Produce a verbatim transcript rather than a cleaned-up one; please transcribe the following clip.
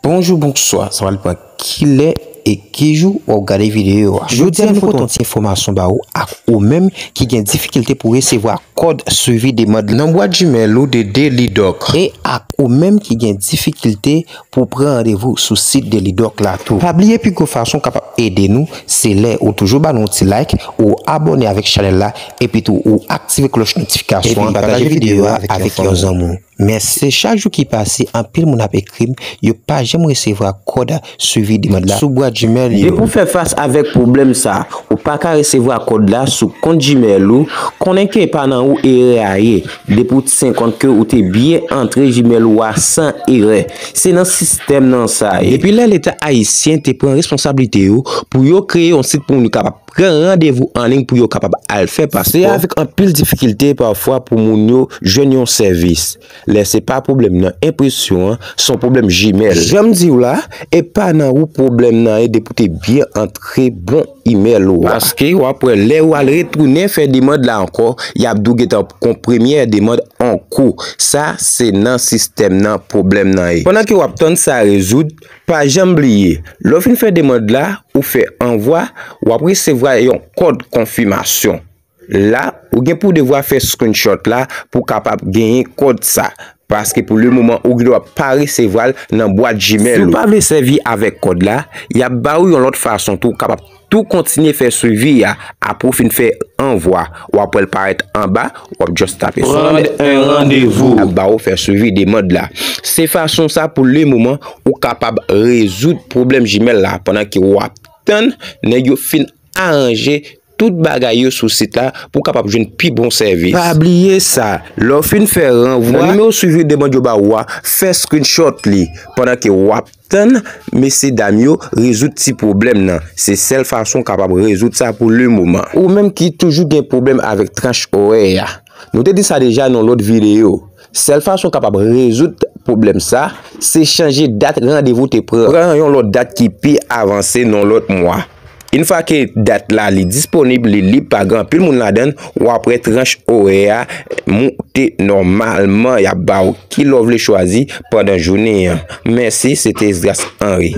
Bonjou, bonswa, sa pral pran kilè e ki jou w ap gade videyo a. Jodi a, nou pote yon ti enfòmasyon ba ou ak ou menm ki gen difikilte pou resevwa kòd swivi demann nan bwat Gmail ou de Delidoc. E ak ou menm ki gen difikilte pou pran randevou sou sit Delidoc la tou. Pa bliye pi gwo fason w kapab ede nou, se lè ou toujou ba nou yon ti like, ou abòne avèk chanèl la, epi tou ou aktive klòch notifikasyon an, epi pataje videyo a avèk yon zanmi w. Men se chak jou ki pase, anpil moun ap ekri m, yo pa janm resevwa kòd swivi demann la sou bwat Gmail yo. Depi w fè fas avèk pwoblèm sa, ou pa ka resevwa kòd la sou kont Gmail ou, konnen ke pa nan ou erè a ye. Depi w t sen kont ke ou te byen antre Gmail ou a san erè. Se nan sistèm nan sa ye. Depi lè Leta ayisyen te pran responsablite yo pou yo kreye yon sit pou moun kapab pran randevou an liy pou yo kapab al fè paspò. Se avèk anpil difikilte pafwa pou moun yo jwenn yon sèvis. Lè se pa pwoblèm nan enpresyon an, se yon pwoblèm Gmail. Jan m di w la, e pa nan ou pwoblèm nan ye depi w te byen antre bon email ou a. Paske w ap wè lè w al retounen fè demann la ankò, y ap di w gentan gon premyè demann an kou. Sa se nan sistèm nan pwoblèm nan ye. Pandan ke w ap tann sa rezoud, pa janm bliye, lè w fin fè demann la, ou fè anvwa, w ap resevwa yon kòd konfimasyon. La, ou gen pou devwa fè screenshot la pou w kapab genyen kòd sa. Paske pou lemoman, ou gendwa pa resevwa l nan bwat Gmail ou. Si w pa vle sèvi avèk kòd la, y ap ba ou yon lòt fason tou, w kapab tou kontinye fè swivi a. Apre w fin fè anvwa, w ap wè l parèt anba, w ap just tape send un rendez-vous. L ap ba ou fè swivi demann la. Se fason sa pou lemoman, ou kapab rezoud pwoblèm Gmail la pandan ke w ap tann nèg yo fin aranje tout bagay yo sou sit la pou w kapab jwenn pi bon sèvis. Pa bliye sa, lè w fin fè ranvwa, nan nimewo swivi demann yo ba ou a, fè screenshot li pandan ke w ap tann mesye dam yo rezoud ti pwoblèm nan. Se sèl fason w kapab rezoud sa pou lemoman. Ou menm ki toujou gen pwoblèm avèk tranch orè a, nou te di sa deja nan lòt videyo. Sèl fason w kapab rezoud pwoblèm sa, se chanje dat randevou w te pran. Pran yon lòt dat ki pi avanse nan lòt mwa. Yon fwa ke dat la li disponib, li lib, pa gen anpil moun ladan l, w ap wè tranch orè a moute nòmalman, y ap ba w kilè w vle chwazi pandan jounen an. Mèsi, se te Esdras Henry.